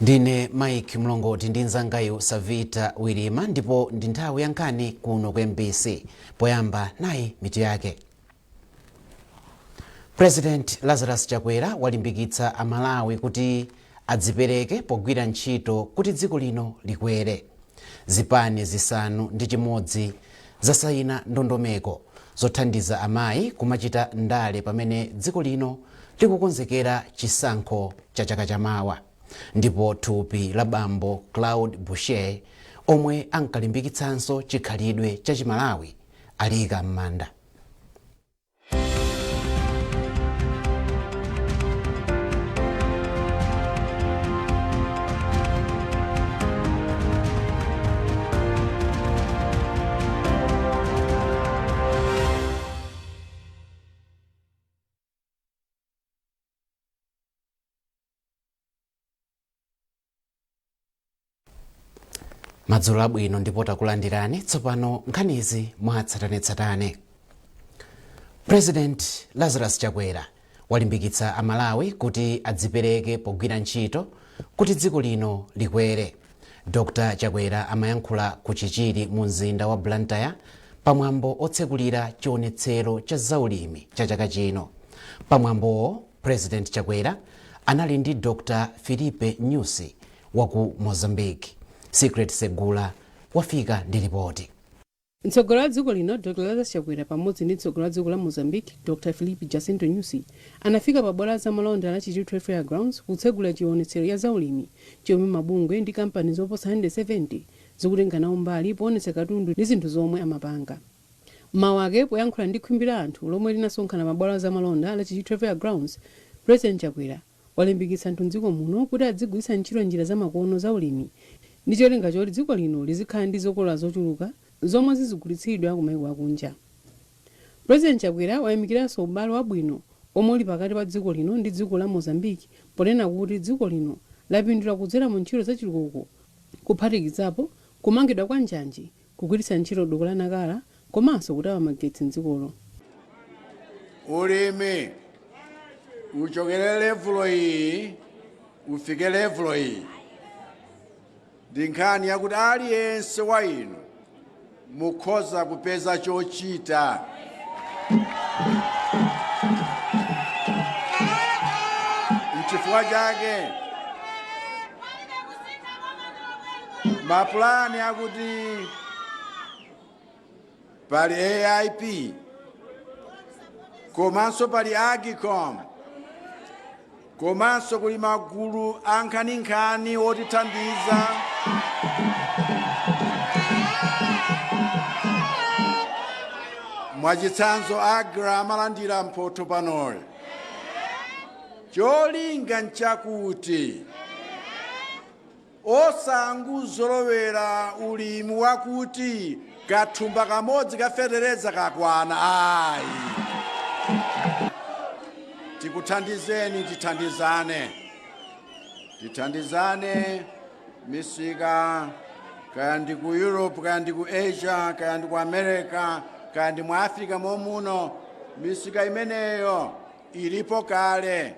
Ndine Mike Mlongoti ndi mnzangayu Savita Wirima, ndipo ndi nthawi ya nkhani kuno ku MBC. Poyamba nayi mitu yake. President Lazarus Chakwera walimbikitsa Amalawi kuti adzipereke pogwira ntchito kuti dziko lino likwere. Zipani 6 zasayina ndondomeko zothandiza amayi kumachita ndale pamene dziko lino likukonzekera chisankho cha chaka chamawa. Ndipo thupi la bambo Claude Boucher, omwe ankalimbikitsanso chikhalidwe cha Chimalawi, aliyika m'manda. Madzulo abwino ndipo takulandirani. Tsopano nkhanizi mwatsatanetsatane. President Lazarus Chakwera walimbikitsa Amalawi kuti adzipereke pogwira ntchito kuti dziko lino likwere. Dr Chakwera amayankhula ku Chichiri mu mzinda wa Blantyre pamwambo otsekulira chionetsero cha zaulimi cha chaka chino. Pamwambowo President Chakwera anali ndi Dr Filipe Nyusi wa ku Mozambique. Secret Segula wafika ndi ripoti. Mtsogoleri wa dziko lino Dr Lazarus Chakwera pamodzi ndi mtsogoleri wa dziko la Mozambique Dr Filipe Jacinto Nyusi anafika pa bwalo la zamalonda la Chichiri Trade Fair Grounds kutsegula chionetsero ya zaulimi chomwe mabungwe ndi kampani zoposa 170 zikutenga nawo mbali poonetsa katundu ndi zinthu zomwe amapanga. M'mawu ake poyankhula ndi khwimbi la anthu lomwe linasonkhana pa bwalo la zamalonda la Chichiri Trade Fair Grounds, President Chakwera walimbikitsa anthu m'dziko muno kuti adzigwiritsa ntchito njira zamakono za ulimi ndi cholinga choti dziko lino lizikhala ndi zokolola zochuluka zomwe zizigulitsidwa ku maiko akunja. President Chakwera wayamikiranso ubale wabwino omwe uli pakati pa dziko lino ndi dziko la Mozambique ponena kuti dziko lino lapindula kudzera mu ntchito za chitukuko kuphatikizapo kumangidwa kwa njanji, kugwiritsa ntchito doko la Nacala komanso kutapa magetsi m'dzikolo. Ulimi uchokere levulo iyi ufike levulo iyi ndi nkhani yakuti aliyense wa inu mukhoza kupeza chochita. Nchifukwa chake mapulani akuti pali AIP komanso pali AGCOM komanso kuli magulu ankhaninkhani otithandiza mwachitsanzo AGRA amalandira mphotho panoyi. Cholinga nchakuti osangozolowera ulimi wakuti kathumba kamodzi ka fetereza kakwana ayi. Tikuthandizeni, tithandizane, tithandizane misika kaya ndi ku Europe, kaya ndi ku Asia, kaya ndi ku America, kaya ndi mu Africa momuno. Misika imeneyo ilipo kale.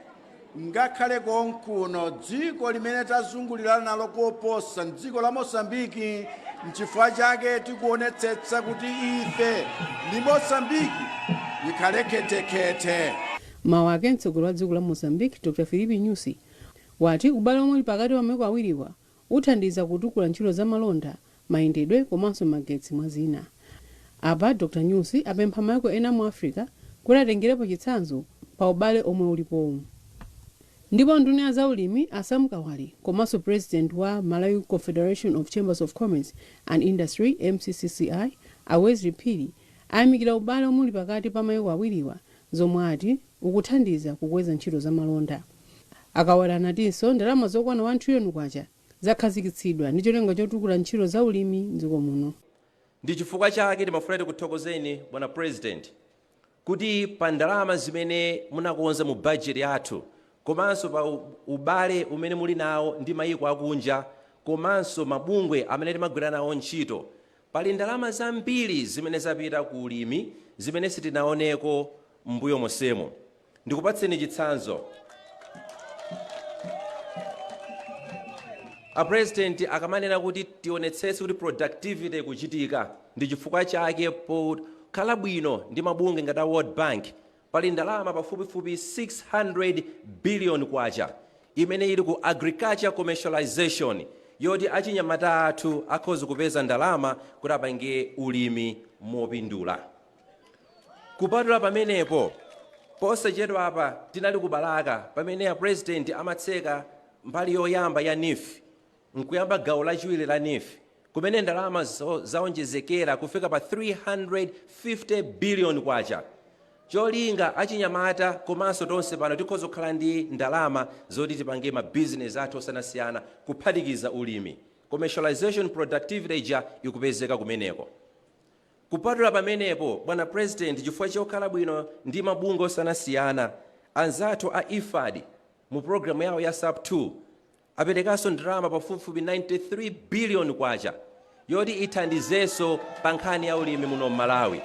Ngakhale konkuno dziko limene tazungulirana nalo koposa ndi dziko la Mosambiki. Nchifukwa chake tikuonetsetsa kuti ife ndi Mosambiki ikhale khetekhete. M'mawu ake mtsogoleri wa dziko la Mozambique Dr Filipe Nyusi wati ubale omwe uli pakati pa maiko awiriwa uthandiza kutukula ntchito za malonda, mayendedwe komanso magetsi mwa zina. Apa Dr Nyusi apempha maiko ena mu Africa kuti atengerepo chitsanzo pa ubale omwe ulipowu. Ndipo nduna ya zaulimi a Sam Kawale komanso president wa Malawi Confederation of Chambers of Commerce and Industry, MCCCI, a Wesley Phiri ayamikira ubale omwe uli pakati pa maiko awiriwa zomwe ati ukuthandiza kukweza ntchito za malonda. A Kawale anatinso ndalama zokwana K1 trillion zakhazikitsidwa ndi cholinga chotukula ntchito za ulimi m'dziko muno. Ndi chifukwa chake timafuna tikuthokozeni bwana President kuti pa ndalama zimene munakonza mu budget yathu komanso pa ubale umene muli nawo ndi mayiko akunja komanso mabungwe amene timagwira nawo ntchito, pali ndalama zambiri zimene zapita ku ulimi zimene sitinaoneko m'mbuyo monsemo. Ndikupatseni chitsanzo. A President akamanena kuti tionetsetse kuti productivity ikuchitika, ndi chifukwa chake pokhala bwino ndi mabungwe ngati a World Bank, pali ndalama pafupifupi 600 billion kwacha imene ili ku agriculture commercialization, yoti achinyamata athu akhoza kupeza ndalama kuti apange ulimi mopindula. Kupatula pamenepo, posachedwa apa tinali ku Balaka pamene a President amatseka mbali yoyamba ya NEEF nkuyamba gawo lachiwiri la NEEF, kumene ndalama zaonjezekera kufika pa 350 billion kwacha. Cholinga achinyamata komanso tonse pano tikhoza kukhala ndi ndalama zoti tipange mabizinesi athu osiyanasiyana, kuphatikiza ulimi. Commercialization, productivity ija ikupezeka kumeneko. Kupatula pamenepo, bwana President, chifukwa chokhala bwino ndi mabungwe osiyanasiyana, anzathu a IFAD mu programu yawo ya SAP 2 aperekanso ndalama pafupifupi 93 billion kwacha yoti ithandizenso pa nkhani ya ulimi muno m'Malawi.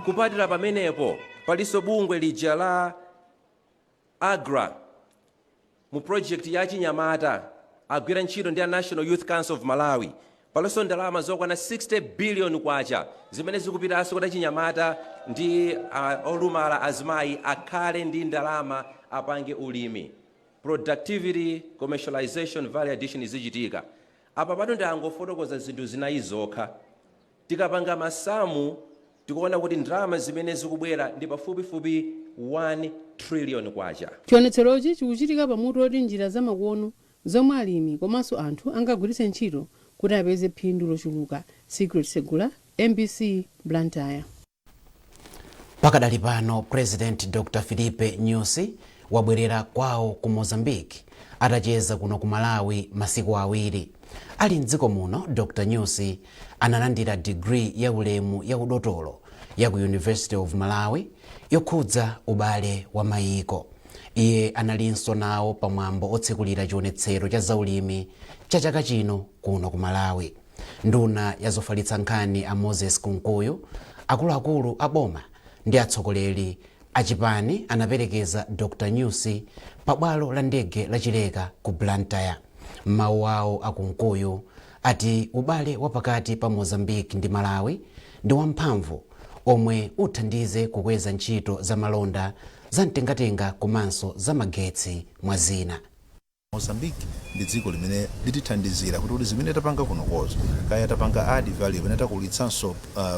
Kupatula pamenepo, palinso bungwe lija la AGRA mu project ya chinyamata, agwira ntchito ndi a National Youth Council of Malawi. Palinso ndalama zokwana 60 billion kwacha zimene zikupitanso kuti achinyamata ndi olumala, azimayi akhale ndi ndalama apange ulimi. Productivity, commercialization, value addition izichitika. Apa pano ndangofotokoza zinthu zinayi zokha. Tikapanga masamu, tikuona kuti ndalama zimene zikubwera ndi pafupifupi 1 trillion kwacha. Chionetserochi chikuchitika pamutu oti njira zamakono zomwe alimi komanso anthu angagwiritse ntchito kuti apeze phindu lochuluka. Secret Segula, MBC, Blantyre. Pakadali pano, President Dr Filipe Nyusi wabwerera kwawo ku Mozambique atacheza kuno ku Malawi masiku 2. Ali mdziko muno, Dr Nyusi analandira digiri ya ulemu ya udotolo ya ku University of Malawi yokhudza ubale wa mayiko. Iye analinso nawo pamwambo otsekulira chionetsero cha zaulimi cha chaka chino kuno ku Malawi. Nduna ya zofalitsa nkhani a Moses Kunkuyu, akuluakulu a boma ndi atsogoleri achipani anaperekeza Dr Nyusi pabwalo la ndege la Chileka ku Blantyre. Mawu awo a Kunkuyu ati ubale wapakati pa Mozambique ndi Malawi ndi wamphamvu omwe uthandize kukweza ntchito za malonda, zamtengatenga komanso zamagetsi, mwa zina. Mozambique ndi dziko limene litithandizira kuti zimene tapanga kunokozo, kaya tapanga add value, pamene takulitsanso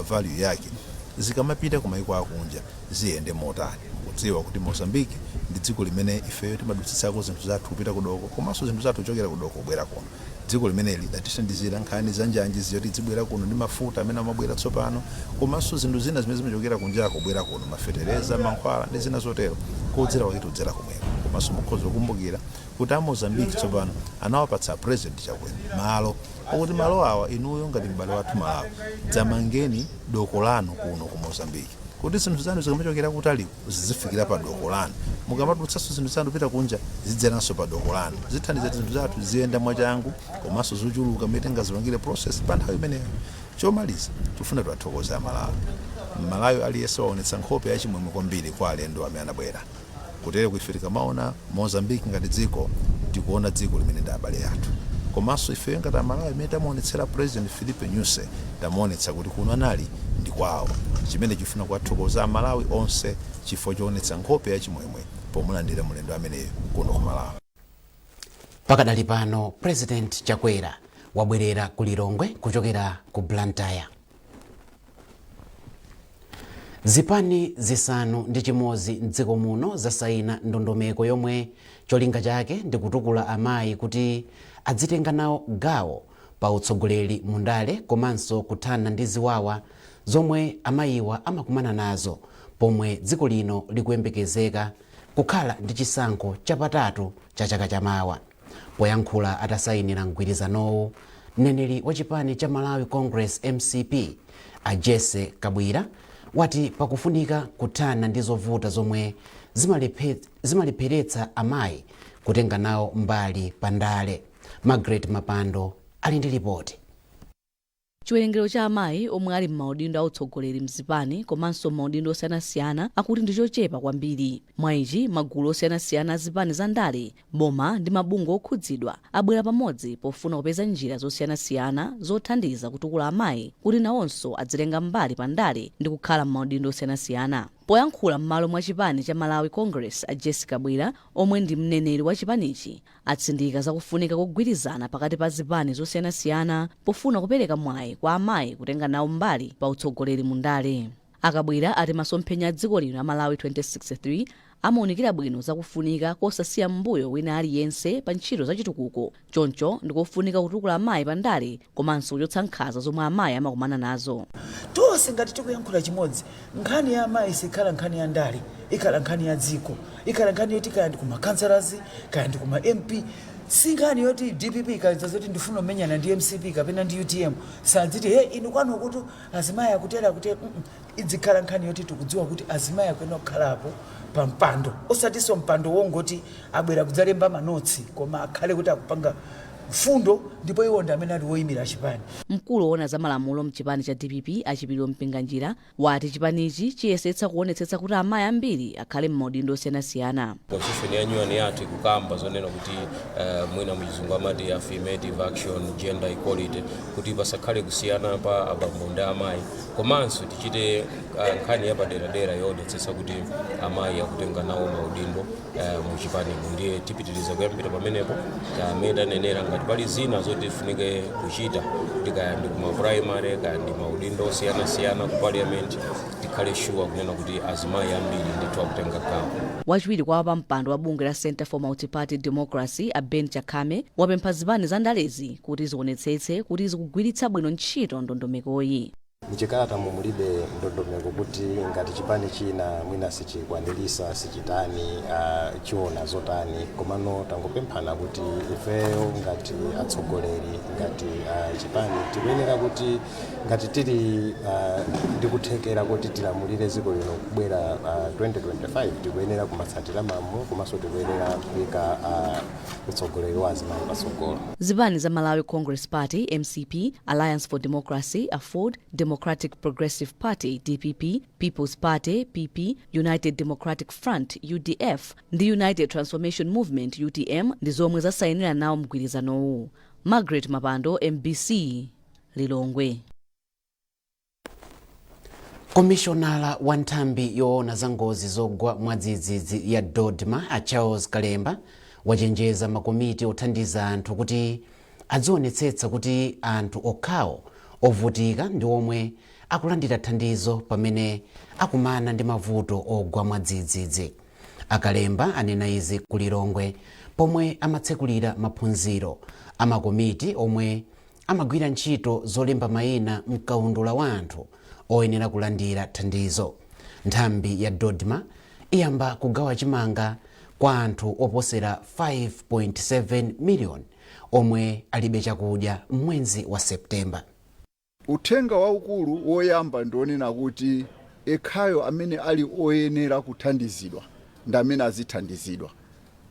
value yake, zikamapita ku maiko akunja ziyende motani. Mukudziwa kuti Mozambique ndi dziko limene ifeyo timadutsitsako zinthu zathu kupita kudoko, komanso zinthu zathu kuchokera kudoko kubwera kuno. Dziko limeneli latithandizira nkhani za njanji ziyoti zibwera kuno, ndi mafuta amene amabwera tsopano, komanso zinthu zina zimene zimachokera kunjako kubwera kuno, mafetereza, mankhwala ndi zina zotero, kodzera kwake tikudzera komweko. Komanso mukhoza kukumbukira kuti a Mozambique tsopano anawapatsa President Chakwera malo okuti malo awa, inuyo ngati m'bale wathu Malawi, dzamangeni doko lanu kuno ku Mozambique, kuti zinthu zanu zikamachokera kutaliko zizifikira pa doko lanu, mukamadutsanso zinthu zanu kupita kunja zidzeranso pa doko lanu. Zithandiza zinthu zathu ziyenda mwachangu komanso zochuluka mmene tingazipangire process pa nthawi imeneyo. Chomaliza, tifuna tiwathokoze Amalawi. Mmalawi aliyense waonetsa nkhope yachimwemwe kwambiri kwa alendo amene anabwera. Kutere ife tikamaona Mozambique ngati dziko, tikuona dziko limene ndi abale athu. Komanso ifeyo ngati Amalawi, imene tamuonetsera President Filipe Nyusi, tamuonetsa kuti kuno anali ndi kwawo. Chimene chifuna kuwathokoza Amalawi onse chifukwa choonetsa nkhope yachimwemwe pomulandira mlendo ameneyo kuno ku Malawi. Pakadali pano, President Chakwera wabwerera ku Lilongwe kuchokera ku Blantyre. Zipani 6 mdziko muno zasayina ndondomeko yomwe cholinga chake ndi kutukula amayi kuti adzitenga nawo gawo pa utsogoleri mundale, komanso kuthana ndi ziwawa zomwe amayiwa amakumana nazo, pomwe dziko lino likuyembekezeka kukhala ndi chisankho chapatatu cha chaka chamawa. Poyankhula atasayinira mgwirizanowu, mneneri wa chipani cha Malawi Congress, MCP, a Jesse Kabwira wati pakufunika kuthana ndi zovuta zomwe zimalepheretsa amayi kutenga nawo mbali pa ndale. Margaret Mapando ali ndi ripoti. Chiwerengero cha amayi omwe ali m'maudindo autsogoleri mzipani komanso m'maudindo osiyanasiyana akuti ndi chochepa kwambiri. Mwa ichi, magulu osiyanasiyana a zipani za ndale, boma ndi mabungwe okhudzidwa abwera pamodzi pofuna kupeza njira zosiyanasiyana zothandiza kutukula amayi kuti nawonso adzitenga mbali pa ndale ndi kukhala m'maudindo osiyanasiyana. Poyankhula m'malo mwa chipani cha Malawi Congress, a Jessica Bwira, omwe ndi mneneri wa chipanichi, atsindika zakufunika kugwirizana pakati pa zipani zosiyanasiyana pofuna kupereka mwayi kwa amayi kutenga nawo mbali pa utsogoleri mu ndale. Akabwira ati masomphenya a dziko lino a Malawi 2063 amaonekera bwino zakufunika kosasiya m'mbuyo wina aliyense pa ntchito zachitukuko. Choncho ndikofunika kutukula amayi pa ndale komanso kuchotsa nkhanza zomwe amayi amakumana nazo. Tonse ngati tikuyankhula chimodzi, nkhani ya amayi sikhala nkhani ya ndale, ikhala nkhani ya dziko, ikhala nkhani yoti kaya ndi kuma councillors, kaya ndi kuma MP. Si nkhani yoti DPP ikadza zoti ndifuna kumenyana ndi MCP kapena ndi UTM, sadziti, "He, inu kwanu kuti azimayi akutera akutera." Idzikhala nkhani yoti tikudziwa kuti azimayi akuyenera kukhalapo pa mpando, osatinso mpando wongoti abwera kudzalemba manotsi, koma akhale kuti akupanga mfundo ndipo iwo ndi amene ali woyimira chipani. Mkulu woona za malamulo mchipani cha DPP, Achipiliro Mpinganjira, wati chipanichi chiyesetsa kuonetsetsa kuti amayi ambiri akhale m'maudindo osiyanasiyana. Constitution ya new yathu ikukamba zonena kuti mwina muchizungu amati affirmative action, gender equality, kuti pasakhale kusiyana pa abambo ndi amayi, komanso tichite nkhani yapaderadera yoonetsetsa kuti amayi akutenga nawo maudindo muchipanimu. Ndiye tipitiriza kuyambira pamenepo. Amene tanenera, ngati pali zina zoti tifunike kuchita, kuti kaya ndi kuma primary, kaya ndi maudindo osiyanasiyana ku parliament, tikhale sure kunena kuti azimayi ambiri ndithu akutenga gawo. Wachiwiri kwa wapampando wa bungwe la Center for Multiparty Democracy, a Ben Chakhame, wapempha zipani za ndalezi kuti zionetsetse kuti zikugwiritsa bwino ntchito ndondomekoyi. Mchikalata mulibe ndondomeko kuti ngati chipani china mwina sichikwanirisa, sichitani, chiona zotani, komano tangopemphana kuti ifeyo ngati atsogoleri, ngati chipani, tikuyenera kuti ngati tili ndi kuthekera kuti tilamulire dziko lino kubwera 2025, tikuyenera kumatsatira malamulo komanso tikuyenera kuyika utsogoleri wa azimayi patsogolo. Zipani za Malawi Congress Party, MCP, Alliance for Democracy, AFORD, Democratic Progressive Party, DPP, People's Party, PP, United Democratic Front, UDF, ndi United Transformation Movement, UTM, ndi zomwe zasayinira nawo mgwirizanowu. Margaret Mapando, MBC, Lilongwe. Komishonala wa nthambi yoona za ngozi zogwa mwadzidzidzi ya DoDMA, a Charles Kalemba, wachenjeza makomiti othandiza anthu kuti adzionetsetsa kuti anthu okhawo ovutika ndi omwe akulandira thandizo pamene akumana ndi mavuto ogwa mwadzidzidzi. Akalemba anena izi ku Lilongwe pomwe amatsekulira maphunziro amakomiti omwe amagwira ntchito zolemba mayina mkaundula wa anthu oyenera kulandira thandizo. Nthambi ya DoDMA iyamba kugawa chimanga kwa anthu oposera 5.7 miliyoni omwe alibe chakudya mwezi wa Septemba. Uthenga waukulu woyamba ndionena kuti ekhayo amene ali oyenera kuthandizidwa ndi amene azithandizidwa,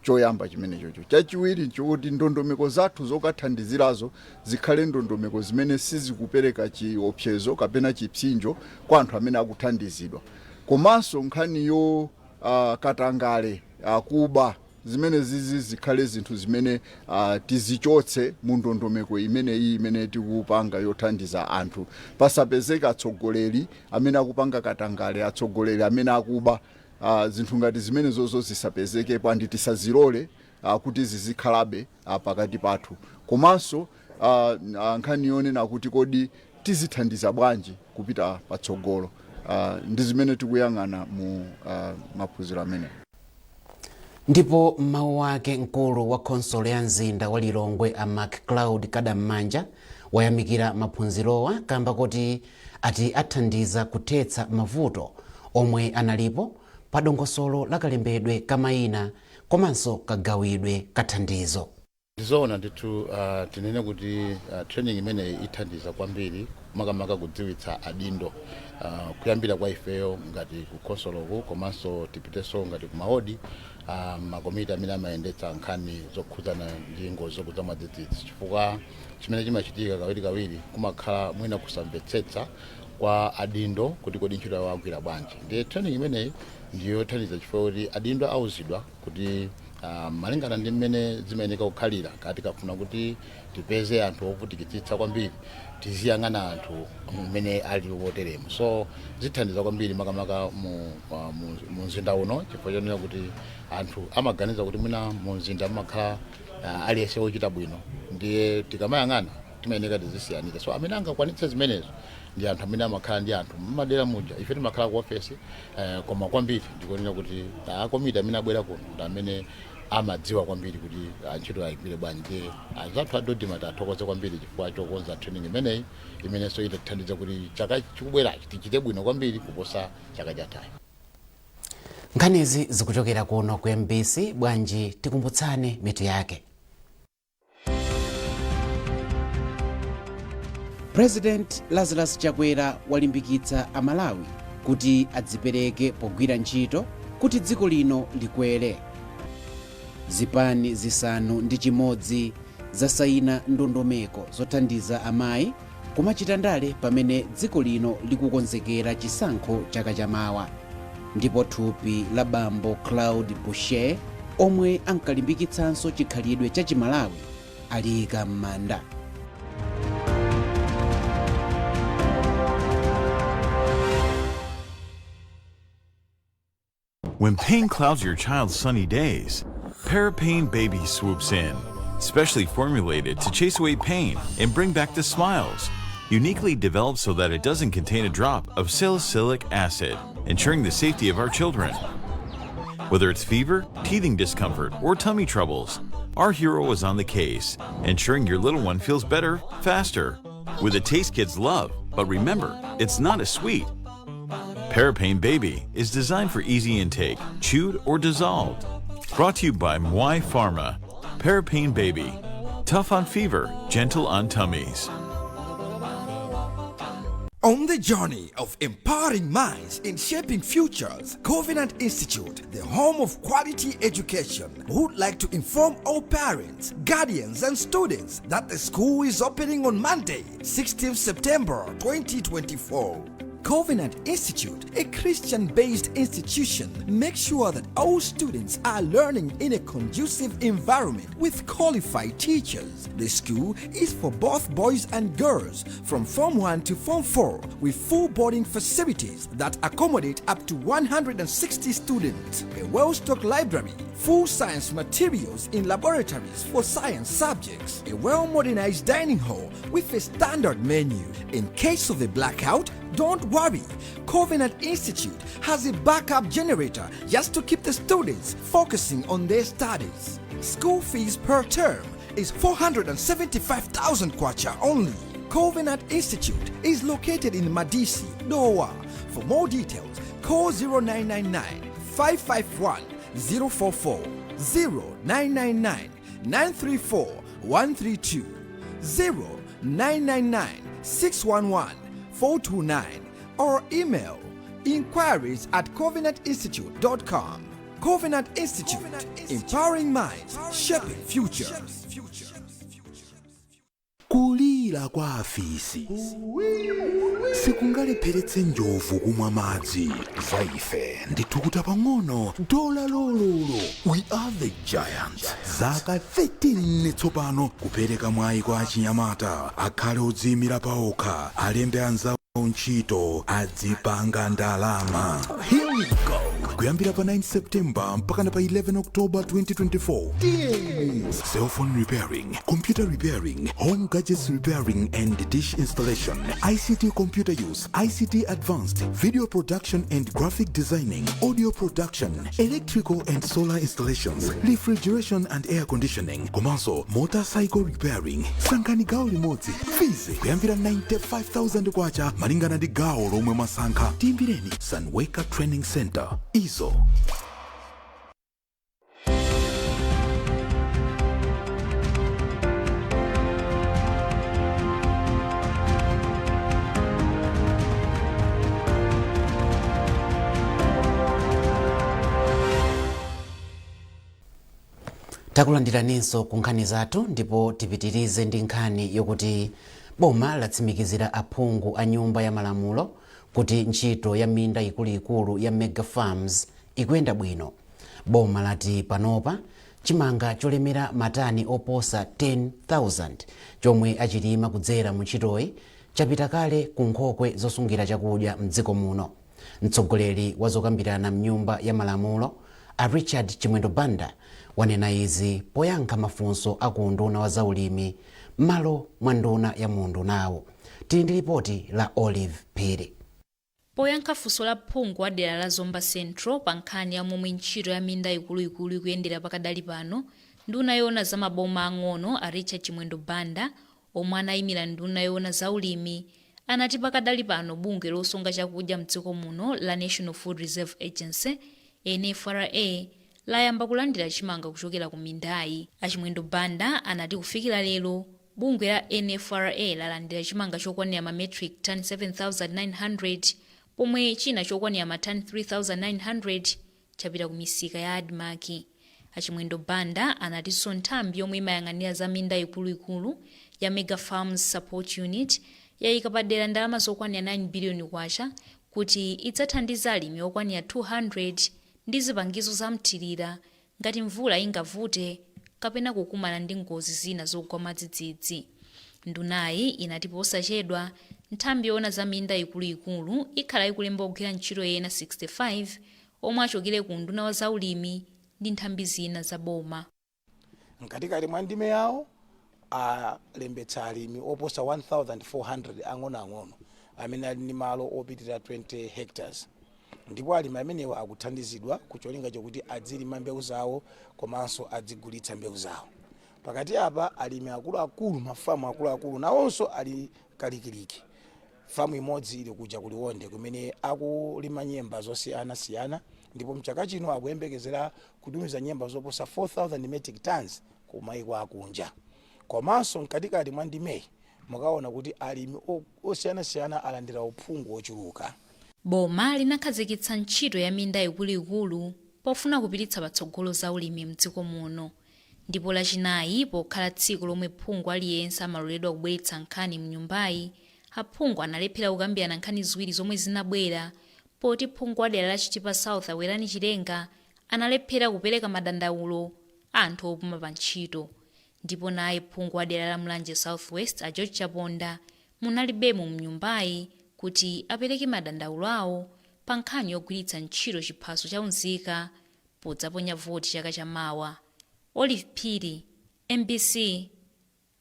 choyamba chimenechocho. Chachiwiri nchokuti ndondomeko zathu zokathandizirazo zikhale ndondomeko zimene sizikupereka chiopsezo kapena chipsinjo kwa anthu amene akuthandizidwa. Komanso nkhani yo katangale, kuba, zimene zizi zikhale zinthu zimene tizichotse mu ndondomeko imeneyi imene tikupanga yothandiza anthu. Pasapezeka atsogoleri amene akupanga katangale, atsogoleri amene akuba. Zinthu ngati zimenezozo zisapezekepo and tisazilole kuti zizikhalabe pakati pathu. Komanso nkhani yonena kuti kodi tizithandiza bwanji kupita patsogolo, ndi zimene tikuyang'ana mu maphunziro amenewa. Ndipo mawu ake, mkulu wa khonsolo ya mzinda wa Lilongwe, a Mark Cloud Kadammanja, wayamikira maphunzirowa kamba kuti ati athandiza kuthetsa mavuto omwe analipo pa dongosolo la kalembedwe ka mayina komanso kagawidwe ka thandizo. Ndizoona ndithu, tinene kuti training imeneyi ithandiza kwambiri, makamaka kudziwitsa adindo, kuyambira kwa ifeyo ngati ku khonsoloku, komanso tipitenso ngati ku mawodi, makomiti amene amayendetsa nkhani zokhudzana ndi ngozi zokudza mwadzidzidzi, chifukwa chimene chimachitika kawirikawiri kumakhala mwina kusamvetsetsa kwa adindo kuti kodi ntchito yawo agwira bwanji. Ndiye training imeneyi ndiyothandiza chifukwa kuti adindo auzidwa kuti malingana ndi mmene zimayeneka kukhalira, kati kafuna kuti tipeze anthu ovutikitsitsa kwambiri, tiziyang'ana anthu mmene ali woteremo. So zithandiza kwambiri makamaka mu mzinda uno, chifukwa chonena kuti anthu amaganiza kuti mwina mu mzinda mumakhala aliyense wochita bwino. Ndiye tikamayang'ana timayeneka tizisiyanitsa. So amene angakwanitse zimenezo ndi anthu amene amakhala ndi anthu mmadera muja. Ife timakhala ku ofesi, koma kwambiri ndikunena kuti akomiti amene abwera kuno ndi amene amadziwa kwambiri kuti ntchito ayigwire bwanji. Ndiye anzathu a DoDMA tathokoze kwambiri chifukwa chokonza training imeneyi, imenenso itathandiza kuti chaka chikubwerachi tichite bwino kwambiri kuposa chaka chathayi. Nkhanizi zikuchokera kuno ku MBC. Bwanji tikumbutsane mitu yake. President Lazarus Chakwera walimbikitsa Amalawi kuti adzipereke pogwira ntchito kuti dziko lino likwere. Zipani 6 zasayina ndondomeko zothandiza amayi kumachita ndale pamene dziko lino likukonzekera chisankho chaka chamawa. Ndipo thupi la bambo Claude Boucher, omwe ankalimbikitsanso chikhalidwe cha Chimalawi, aliyika m'manda. When pain clouds your child's sunny days, Parapain Baby swoops in, specially formulated to chase away pain and bring back the smiles. Uniquely developed so that it doesn't contain a drop of salicylic acid, ensuring the safety of our children. Whether it's fever, teething discomfort, or tummy troubles, our hero is on the case, ensuring your little one feels better, faster. With a taste kids love, but remember, it's not a sweet. Parapain Baby is designed for easy intake, chewed or dissolved. Brought to you by Mwai Pharma. Parapain Baby. Tough on fever, gentle on tummies. On the journey of empowering minds in shaping futures, Covenant Institute, the home of quality education, would like to inform all parents, guardians, and students that the school is opening on Monday, 16th September 2024. Covenant Institute, a Christian based institution, makes sure that all students are learning in a conducive environment with qualified teachers. The school is for both boys and girls from Form 1 to Form 4 with full boarding facilities that accommodate up to 160 students, a well stocked library, full science materials in laboratories for science subjects, a well modernized dining hall with a standard menu. In case of a blackout, don't worry. Covenant Institute has a backup generator just to keep the students focusing on their studies. School fees per term is 475,000 kwacha only. Covenant Institute is located in Madisi, Dowa. For more details, call 0999 551 044, 0999 934 132, 0999 611 429 or email inquiries@covenantinstitute.com. Covenant Institute, empowering minds, shaping futures. Kulira kwa afisi sikungalepheretse njovu kumwa madzi. Za ife ndithukuta pang'ono dola lololo. We are the giants. Zaka 13 tsopano kupereka mwayi kwa achinyamata akhale odziyimira paokha, alembe anzawo ntchito, adzipanga ndalama. Here we go. Kuyambira pa 9 September mpaka na pa 11 October 2024, tiyeni: cellphone repairing, computer repairing, home gadgets repairing and dish installation, ICT computer use, ICT advanced, video production and graphic designing, audio production, electrical and solar installations, refrigeration and air conditioning, komanso motorcycle repairing. Sankhani gawo limodzi. Fees kuyambira 95,000 kwacha malingana ndi gawo lomwe mwasankha. Tiyimbireni Sunweka Training Center izo. Takulandiraninso ku nkhani zathu, ndipo tipitirize ndi nkhani yokuti boma latsimikizira aphungu a Nyumba ya Malamulo kuti ntchito ya minda ikuluikulu ya mega farms ikuyenda bwino. Boma lati panopa chimanga cholemera matani oposa 10,000 chomwe achilima kudzera mu ntchitoyi chapita kale ku nkhokwe zosungira chakudya mdziko muno. Mtsogoleri wa zokambirana mnyumba ya Malamulo, a Richard Chimwendo Banda, wanena izi poyankha mafunso aku nduna wa zaulimi m'malo mwa nduna ya mundu nawo. Tili ndi ripoti la Olive Phiri. Poyankha funso la phungu wa dera la Zomba Central pa nkhani ya momwe ntchito ya minda ikuluikulu ikuyendera pakadali pano, nduna yoona za maboma ang'ono, a Richard Chimwendo Banda, omwe anayimira nduna yoona za ulimi, anati pakadali pano bungwe losunga chakudya mdziko muno la National Food Reserve Agency, NFRA, layamba kulandira chimanga kuchokera ku mindayi. Achimwendo Banda anati kufikira lero, bungwe la NFRA lalandira chimanga chokwanira ma metric ton 7900, pomwe china chokwanira ma ton 3900 chapita ku misika ya ADMARC. Achimwendo Banda anatinso nthambi yomwe imayang'anira za minda ikuluikulu ya Mega Farms Support Unit yayika padera ndalama zokwanira 9 biliyoni kwacha kuti idzathandiza alimi okwanira 200 ndi zipangizo za mthirira ngati mvula ingavute kapena kukumana ndi ngozi zina zogwa mwadzidzidzi. Ndunayi inati posachedwa nthambi yoona za minda ikuluikulu ikhala ikulemba ogwira ntchito ena 65 omwe achokere ku nduna wa zaulimi ndi nthambi zina za boma. Mkatikati mwa ndime yawo alembetsa alimi oposa 1400 ang'onoang'ono amene ali ndi malo opitirira 20 hectares, ndipo alimi amenewa akuthandizidwa kucholinga chokuti adzilima mbewu zawo komanso adzigulitsa mbewu zawo. Pakati apa, alimi akuluakulu, mafamu akuluakulu, nawonso ali kalikiliki. Famu imodzi ili kuja kuLionde kumene akulima nyemba zosiyanasiyana, ndipo mchaka chino akuyembekezera kutumiza nyemba zoposa 4000 metric tons ku maiko akunja. Komanso mkatikati mwa ndimeyi mukaona kuti alimi osiyanasiyana alandira uphungu wochuluka. Boma linakhazikitsa ntchito ya minda ikuluikulu pofuna kupititsa patsogolo za ulimi mdziko muno, ndipo Lachinayi, pokhala tsiku lomwe phungu aliyense amaloledwa kubweretsa nkhani mnyumbayi, aphungu analephera kukambirana nkhani ziwiri zomwe zinabwera, poti phungu wa dera la Chitipa South, Awerani Chilenga, analephera kupereka madandaulo a anthu opuma pa ntchito, ndipo naye phungu wa dera la Mulanje South West, a George Chaponda, munalibemo mnyumbayi kuti apereke madandaulo awo pa nkhani yogwiritsa ntchito chiphaso cha unzika podzaponya voti chaka chamawa. Olive Phiri, MBC,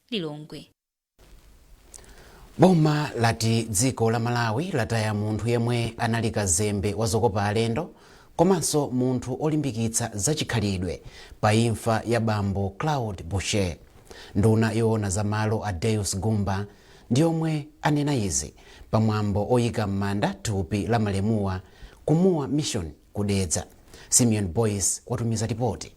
Lilongwe. Boma lati dziko la Malawi lataya munthu yemwe anali kazembe wa zokopa alendo komanso munthu olimbikitsa zachikhalidwe pa imfa ya bambo Claude Boucher. Nduna yoona za malo, a Deus Gumba, ndi omwe anena izi pamwambo oyika m'manda thupi la malemuwa ku Mission kuDedza. Simeon Boyce watumiza ripoti.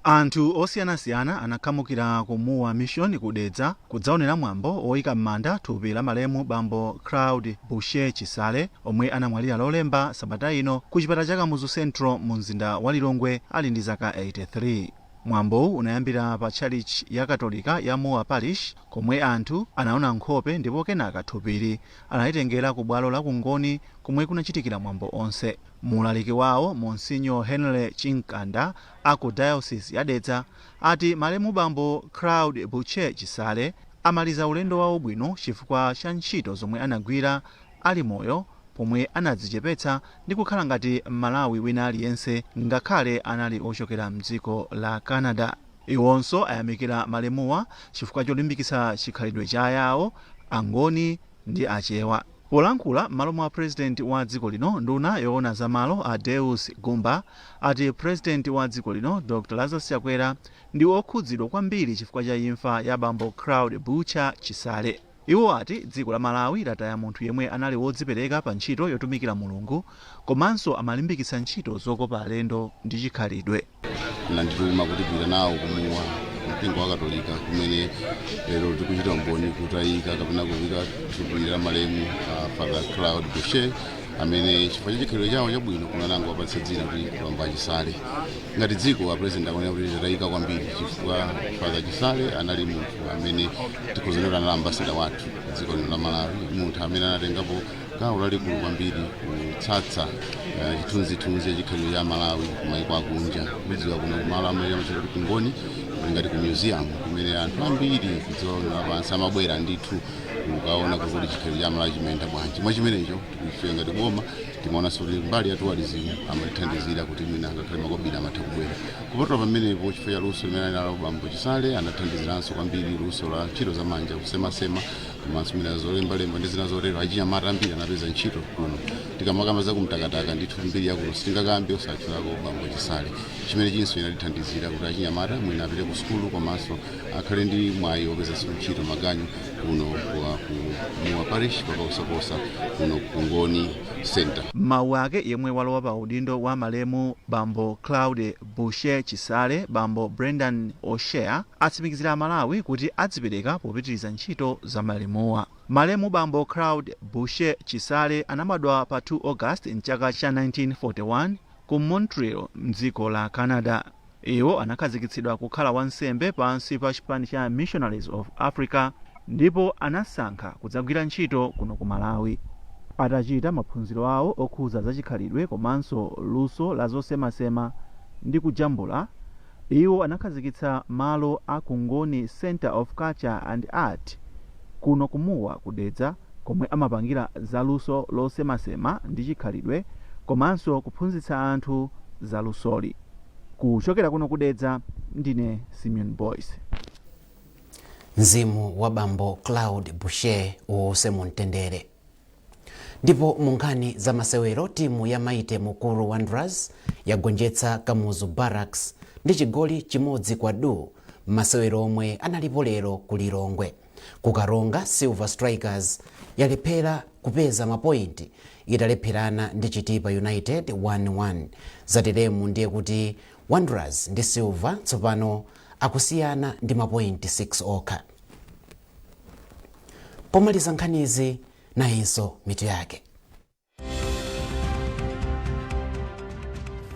Anthu osiyanasiyana anakhamukira ku Mua Mission kuDedza kudzaonera mwambo woyika m'manda thupi la malemu bambo Claude Boucher Chisale, omwe anamwalira Lolemba sabata ino ku chipatala cha Kamuzu Central mu mzinda wa Lilongwe ali ndi zaka 83. Mwambowu unayambira pa tchalitchi ya Katolika ya Mua Parish, komwe anthu anaona nkhope, ndipo kenaka thupili analitengera ku bwalo la Kungoni komwe kunachitikira mwambo onse. Mulaliki wawo, Monsinyo Henry Chinkanda aku Diocese ya Dedza, ati malemu bambo Claude Boucher Chisale amaliza ulendo wawo bwino chifukwa cha ntchito zomwe anagwira ali moyo, pomwe anadzichepetsa ndi kukhala ngati Mmalawi wina aliyense ngakhale anali ochokera mdziko la Canada. Iwonso ayamikira malemuwa chifukwa cholimbikitsa chikhalidwe cha Yawo, Angoni ndi Achewa. Polankhula m'malo mwa Purezidenti wa dziko lino, nduna yoona zamalo, a Deus Gumba, ati Purezidenti wa dziko lino, Dr Lazarus Chakwera, ndi okhudzidwa kwambiri chifukwa cha imfa ya bambo Claude Boucher Chisale. Iwo ati dziko la Malawi lataya munthu yemwe anali wodzipereka pa ntchito yotumikira Mulungu komanso amalimbikitsa ntchito zokopa alendo ndi chikhalidwe. Nandituma kuti pita nawo kuMua, mpingo wa Katolika, kumene lero tikuchita umboni kutayika kapena kuyika thupi la malemu Father Claude Boucher. Amene chifukwa cha chikhalidwe chawo chabwino kuno anangowapatsa dzina kuti Bambo Achisale. Ngati dziko, a President akuonera kuti tatayika kwambiri, chifukwa Father Chisale anali munthu amene tikhoza kuti anali ambassador wathu dziko lino la Malawi, munthu amene anatengapo gawo lalikulu kwambiri kutsatsa chithunzithunzi cha chikhalidwe cha Malawi kumayiko akunja. Kudziwa kuno kumalo amene amachita kuti kungoni kuli ngati ku museum kumene anthu ambiri kudziko lino lapansi amabwera ndithu kukaona kuti chikhalidwe cha Malawi chimayenda bwanji. Mwa chimenecho, tikuife ngati boma timaonanso kuti mbali ya tourism amatithandizira kuti mwina ngakhale makobiri amatha kubwera. Kupatula pamenepo, chifukwa cha luso limene ali nalo Bambo Chisale, anathandiziranso kwambiri luso la ntchito zamanja, kusemasema komanso mwina zolembalemba ndi zina zotero. Achinyamata ambiri anapeza ntchito kuno. Tikamakamba za kumtakataka, ndithu mbiri yakuno sitingakambe osatchulako Bambo Chisale. Chimene chinso inatithandizira kuti achinyamata mwina apite ku sukulu komanso akhale ndi mwayi wopezanso ntchito maganyu kuno ku Mua Parish, pakosaposa kuno ku Ngoni Center. Mawu ake yemwe walowa pa udindo wa malemu Bambo Claude Boucher Chisale, Bambo Brendan O'Shea, atsimikizira Amalawi kuti adzipereka popitiriza ntchito za malemuwa. Malemu Bambo Claude Boucher Chisale anabadwa pa 2 August mchaka cha 1941 ku Montreal mdziko la Canada. Iwo anakhazikitsidwa kukhala wansembe pansi pa chipani cha Missionaries of Africa ndipo anasankha kudzagwira ntchito kuno ku Malawi. Atachita maphunziro awo okhuza zachikhalidwe komanso luso la zosemasema ndi kujambula, iwo anakhazikitsa malo a Kungoni Center of Culture and Art kuno kumuwa kudedza, komwe amapangira zaluso losemasema ndi chikhalidwe komanso kuphunzitsa anthu zalusoli. Kuchokera kuno kudedza, ndine Simeon Boyce. Mzimu wa Bambo Claude Boucher uwuse mumtendere. Ndipo mu nkhani za masewero, timu ya Mighty Mukuru Wanderers yagonjetsa Kamuzu Barracks ndi chigoli 1-0 masewero omwe analipo lero ku Lilongwe. Ku Karonga, Silver Strikers yalephera kupeza mapointi italepherana ndi Chitipa United 1-1. Zateremu ndiye kuti Wanderers ndi Silver tsopano akusiyana ndi mapointi 6 okha. Pomaliza nkhanizi, nayinso mitu yake.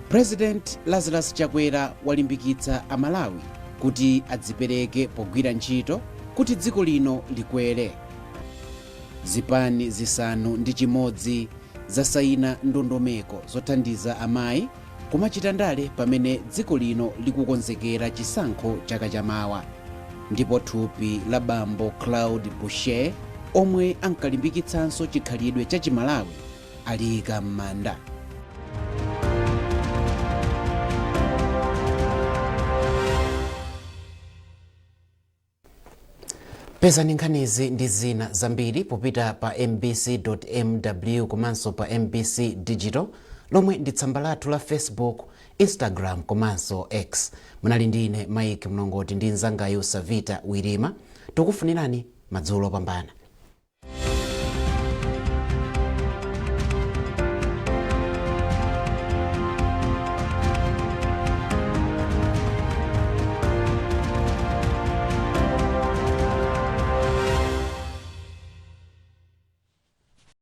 President Lazarus Chakwera walimbikitsa Amalawi kuti adzipereke pogwira ntchito kuti dziko lino likwere. Zipani 6 zasayina ndondomeko zothandiza amayi kumachita ndale pamene dziko lino likukonzekera chisankho chaka chamawa. Ndipo thupi la Bambo Claude Boucher, omwe ankalimbikitsanso chikhalidwe cha Chimalawi, aliyika m'manda. Pezani nkhanizi ndi zina zambiri popita pa mbc.mw komanso pa MBC Digital, lomwe ndi tsamba lathu la Facebook, Instagram komanso X. Munali ndi ine Mike Mlongoti ndi mnzangayu Savita Wirima. Tikufunirani madzulo opambana.